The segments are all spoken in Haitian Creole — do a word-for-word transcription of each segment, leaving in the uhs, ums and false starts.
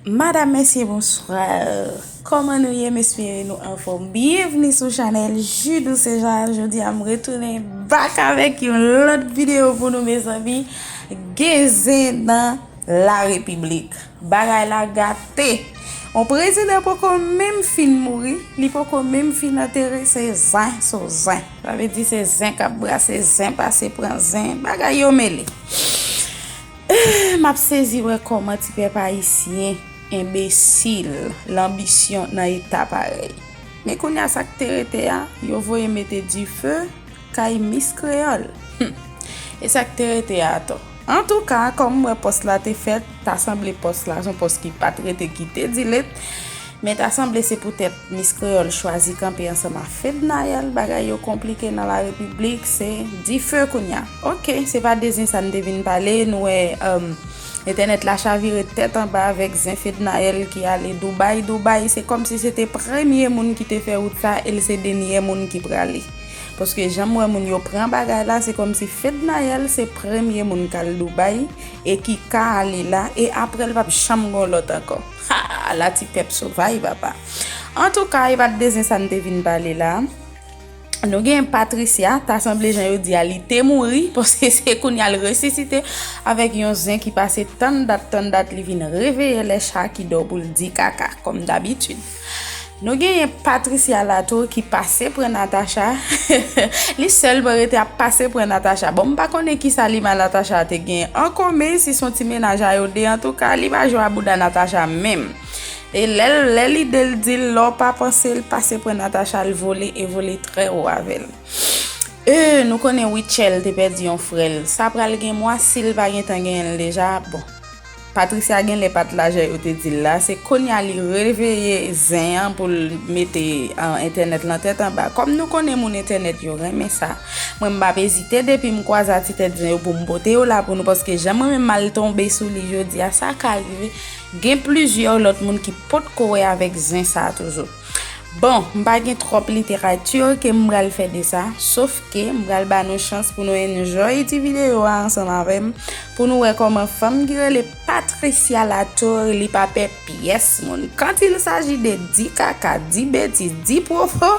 Madam, mesye, bonswa. Kòman nou ye? M espere nou anfòm. Byenvni sou chanèl Judou Seja. Jodi a, m retounen back avèk yon lòt videyo pou nou, mezanmi. Gen zen nan la repiblik. Bagay la gate. On prezidan poko menm fin mouri, li poko menm fin antere, se zen sou zen. Sa vle di se zen k ap brase, zen pase pran zen. Bagay yo mele. Eh, m ap sezi wè kòman ti pèp ayisyen enbesil, lanbisyon nan eta parèy. Men kounye a sa k te rete a, yo voye mete dife kay Miss Kreyòl. Hum. E sa k te rete a atò. Antouka, kòm m wè pòs la te fèt, ta sanble pòs la se yon pòs ki pa t rete, ki te delete. Men ta sanble se poutèt Miss Kreyòl chwazi kanpe ansanm a Fednaelle, bagay yo konplike nan la repiblik, se dife kounye a. Oke, se pa de zen sa n te vin pale, nou wè, um, entènèt la chavire tèt anba avèk zen Fednaelle ki ale Dubai. Dubai, se kòmsi se te premye moun ki te fè wout sa, e l se dènye moun ki prale. Paske jan m wè moun yo pran bagay la, se kòmsi Fednaelle se premye moun k al Dubai e ki ka ale la, e apre l p ap janm gon lòt ankò. Ha! La ti pèp sovaj, papa. Antouka, e pa t de zen sa n te vin pale la. Nou gen Patricia, ta sanble jan yo di a, li te mouri, paske se kounye a l resisite avèk yon zen ki pase tann dat, tann dat, li vin reveye lè cha ki dò pou l di kaka, kòm dabitid. Nou genyen Patricia la tou ki pase pran Natacha. Li sèlman rete ap pase pran Natacha. Bon, m pa konnen kisa li ma Natacha te gen an komen, si s on ti mennaj a yo de, antouka, li pa jwe a bouda Natacha menm. E lè l, lè lide l di l, lè w pa panse l pase pran Natacha, l vole e vole trè wo avè l. E, nou konnen Rutshelle te pèdi yon frè l. Sa pral gen mwa, si l pa gentan genyen l deja, bon. Patricia genlè pa t la jan yo te di l la. Se kounye a li reveye zen an pou l mete, ah, entènèt lan tèt anba. Kòm nou konnen moun entènèt yo renmen sa, mwen m p ap ezite depi m kwaze a ti tèt zen yo pou m pote yo la pou nou, paske jan mwen menm m al tonbe sou li jodi a, sa ka rive. Gen plizyè lòt moun ki potko wè avèk zen sa a toujou. Bon, m pa gen twòp literati ke m pral fè de sa, sof ke m pral ba nou chans pou nou enjoy ti videyo a ansanm avè m, pou nou wè kòman fanm ki rele Patricia Latour, li pa pè pyès moun. Quand il s'agit de di kaka, di betiz, di pwofo,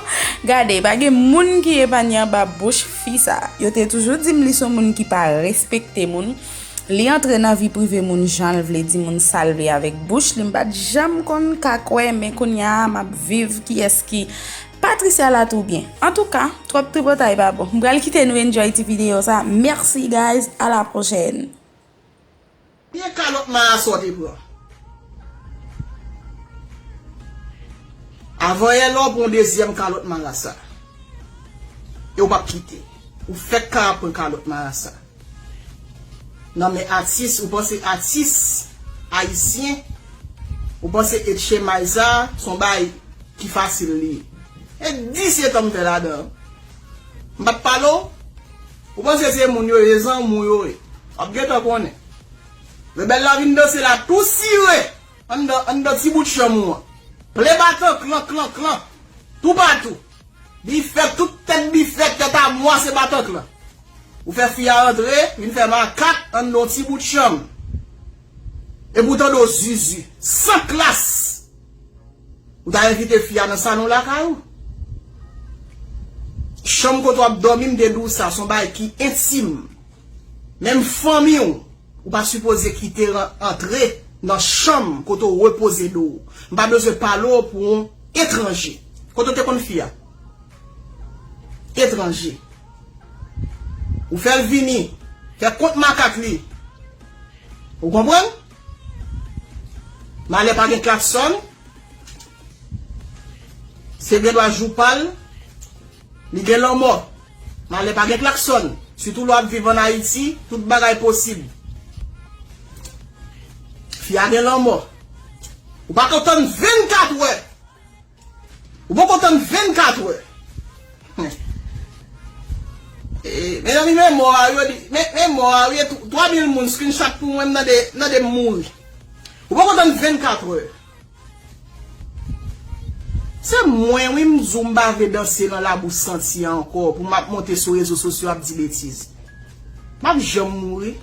gade, pa gen moun ki epanye anba bouch fi sa. Yo te toujou di m li se yon moun ki pa respekte moun. Li antre nan vi prive moun jan l vle, di moun sa l vle avèk bouch li. M pa t janm konn ka kwè, men kounye a m ap viv kiyès ki Patricia Latour byen. Antouka, twòp tripotay pa bon. M pral kite nou enjoy ti videyo sa. Mèsi, guys. À la prochaine. Byen kalòt marasa w te pran. Avan yè la w pran yon dezyèm kalòt marasa. E w p ap kite. Ou fèk ka pran kalòt marasa. Nan men atis, ou panse atis ayisyen, ou panse Etche Maiza, se yon bagay ki fasil li ye. E disèt an m fè ladan. M pa t pale w? Ou panse se moun yo ye, zanmi w yo ye. W ap gentan konnen. Rebèl la vin danse la tou sire anndan, anndan ti bout chanm ou an. Plen batanklan, klan, klan. Toupatou. Bifèt, tout tèt bifèt, tèt a mwa se batanklan. Ou fè fi a antre, vin fè makak anndan yon ti bout chanm. Epi w tande w zizi, san klas. Ou ta envite fi a nan salon lakay ou. Chanm kote w ap dòmi, m te di w sa, se yon bagay ki entim. Menm fanmi w, ou pa sipoze kite ran-, antre nan chanm kote w repoze do w. M pa bezwen pale w pou yon etranje. Kote w te konn fi a? Etranje. Ou fè l vini, fè kont makak li. Ou konprann? Malè pa gen klaksòn. Se gen dwa jou pa l, li gen lanmò. Malè pa gen klaksòn. Sitou lè w ap viv ann Ayiti, tout bagay posib. Fi a gen lanmò. Ou pa ka tann vennkat è. Ou poko tann vennkat è. E, mezanmi, men mò a yo, di, men, men mò a yo, tw-, twa mil moun screenshot pou mwen, m tande, m tande m mouri. Ou poko tann vennkat è. Se mwen, wi, m di w m pa vle danse nan labou santi a ankò, pou m ap monte sou rezo sosyo ap di betiz. M ap janm mouri.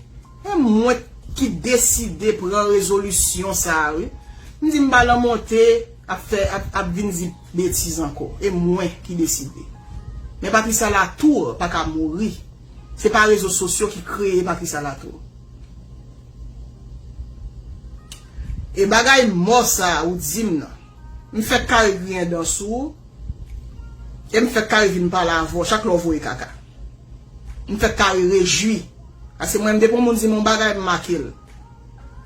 E mwen ki deside pran rezolisyon sa a, wi. M di m pa nan monte ap fè, ap, ap vin di betiz ankò. E mwen ki deside. Men Patricia Latour pa ka mouri. Se pa rezo sosyo ki kreye Patricia Latour. E bagay mò sa ou di m nan, m fèk kare griyen dan sou ou, e m fèk kare vin pale avè w chak lè w voye kaka. M fèk kare rejwi. Paske mwen, m depi yon moun di m yon bagay, m make l.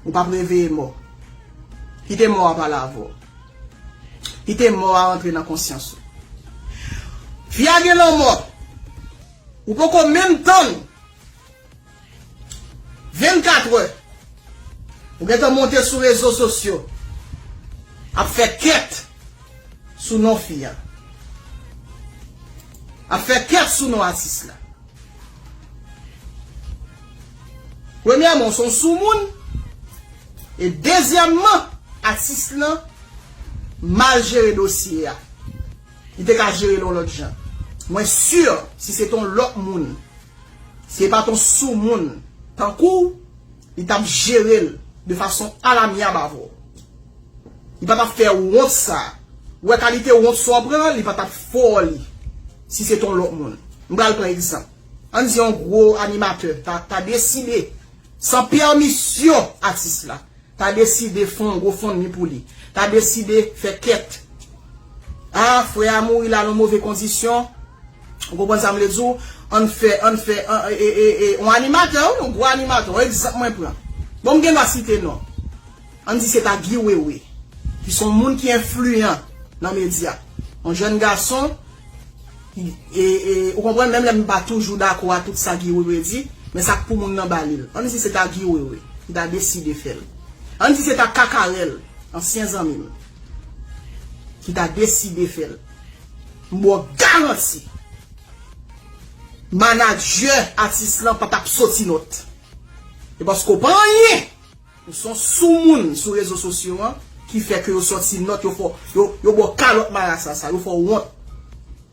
Ou p ap reveye mò. Kite mò a pale avè w. Kite mò a rantre nan konsyans ou. Fi a gen lanmò. Ou poko menm tann vennkat è. Ou gentan monte sou rezo sosyo ap fè kèt sou non fi a. Ap fè kèt sou non atis la. Premyèman, w se yon soumoun. E dezyèmman, atis lan mal jere dosye a. Li te ka jere l yon lòt jan. Mwen si, si se te yon lòt moun, si se pa te yon soumoun tankou w, li t ap jere l de fason alamyab avè w. Li pa t ap fè wont sa. Ou wè kalite wont sa w pran, li pa t ap fè w li. Si se te yon lòt moun. M pral pran egzanp. Ann di yon gwo animatè ta, ta deside, san pèmisyon atis la, ta deside fè yon GoFundMe pou li. Ta deside fè kèt. A, frè a mouri la nan move kondisyon. Ou konprann sa m vle di w? Ann fè, ann fè, an, e, e, e, e, yon animatè, wi, yon gwo animatè, yon egzanp mwen pran. Bon, m gen dwa site non. Ann di se ta Guy Wewe, ki se yon moun ki enfliyan nan medya. Yon jèn gason, ki, e, e, ou konprann, menm lè m pa toujou dakò a tout sa Guy Wewe di, men sa k pou moun nan ba li l. Ann di se ta Guy Wewe, ki ta deside fè l. Ann di se ta Kakarèl, ansyen zanmi m, ki ta deside fè l. M ba w garanti. Manadjè atis lan pa t ap soti nòt. E paske w pa anyen. Ou se yon soumoun sou rezo sosyo an ki fè ke yo soti nòt, yo fè w, yo, yo ba w kalòt marasa sa, yo fè w wont.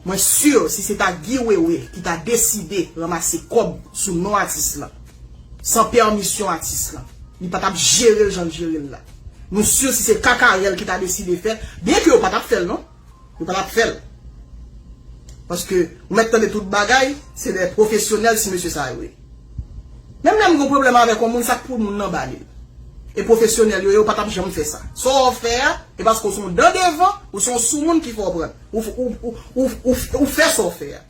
Mwen si si se ta Guy Wewe ki ta deside ranmase kòb sou non atis lan, san pèmisyon atis lan, li pa t ap jere l jan l jere l la. Nou si si se Kakarèl ki ta deside fè l, byenke yo pa t ap fè l non. Yo pa t ap fè l. Paske ou mèt tande tout bagay, se de pwofesyonèl ti mesye sa yo ye. Menm lè m gen pwoblèm avèk yon moun, sa k pou moun nan ba li l. E pwofesyonèl yo ye, yo pa t ap janm fè sa. Sa w fè a, e paske w se yon dan devan, ou se yon soumoun ki fè w pran. Ou, ou, ou, ou, ou, ou fè sa w fè a.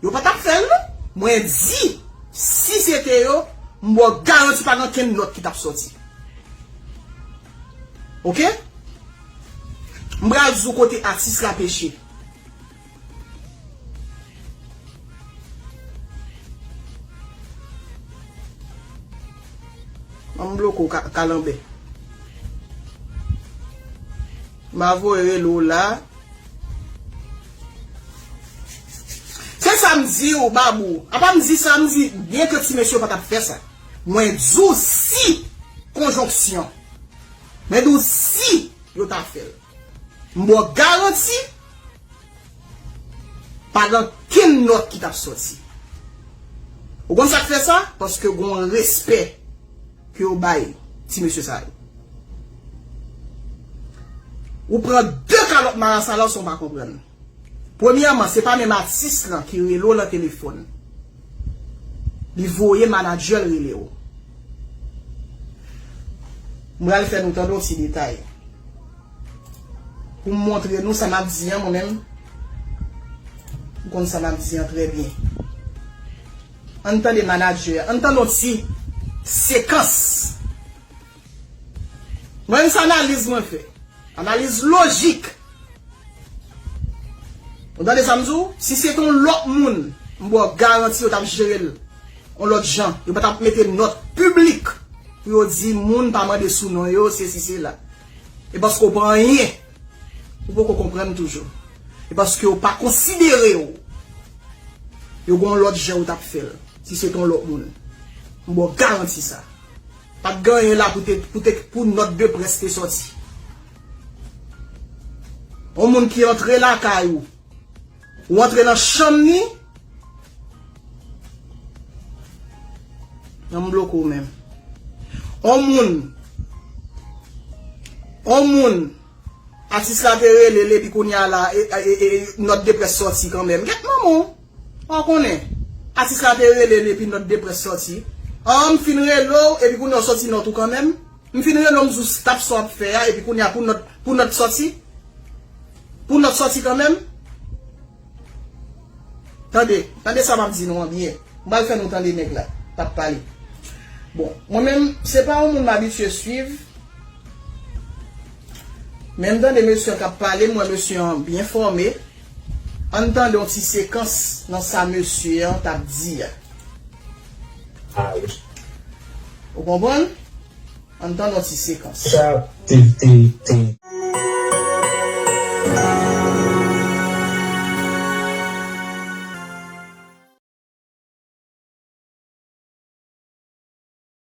Yo pa t ap fè l non. Mwen di, si se te yo, m ba w garanti pa gen okenn nòt ki t ap sòti. Oke? M pral di w kote atis la peche. An m bloke w ka-, kalanbè. M a voye rele w la. Se sa m di w, Babou. Apa m di sa, m di, byenke ti mesye yo pa t ap fè sa. Mwen di w si, konjonksyon. Mwen di w si yo ta fè l. M ba w garanti, pa gen okenn nòt ki t ap sòti. Ou konn sa k fè sa? Paske gen yon respè ke yo bay ti mesye sa yo. Ou pran de kalòt marasa la, san w pa konprann. Premyèman, se pa menm atis lan ki rele w lan telefòn. Li voye manadjè l rele w. M pral fè nou tande yon ti detay. Pou m montre nou sa m ap di an, mwen menm, m konn sa m ap di an trè byen. Ann tande manadjè a. Ann tande yon ti sekans. Mwen menm se analiz mwen fè. Analiz lojik. Ou tande sa m di w? Si se te yon lòt moun, m ba w garanti yo t ap jere l yon lòt jan. Yo pa t ap mete nòt piblik pou yo di moun pa mande sou non yo, sesi, sela. E paske w pa anyen, ou poko konprann toujou. E paske yo pa konsidere w, yo gen yon lòt jan yo t ap fè l. Si se te yon lòt moun, m ba w garanti sa. Pa t gen anyen la pou te, pou te, pou nòt de près te sòti. Yon moun ki antre lakay ou, ou antre nan chanm ni, nan m bloke w menm. Yon moun On moun, atis la te rele l epi kounye a la, e, e, e, e, nòt de près sòti kanmenm. Gèt manman w. Ou konnen. Atis la te rele l epi nòt de près sòti. An, m fin rele w epi kounye a w sòti nòt ou kanmenm. M fin rele w, m di w stop sa w ap fè a epi kounye a pou nòt, pou nòt sòti. Pou nòt sòti kanmenm. Tande, tande sa m ap di nou an byen. M pral fè nou tande nèg la k ap pale. Bon, mwen menm, se pa yon moun m abitye swiv. Men m tande mesye an k ap pale, m wè mesye an byen fòme. Ann tande yon ti sekans nan sa mesye an t ap di a. Ah, wi. Ou konprann? Ann tande yon ti sekans. Sa te, te, te.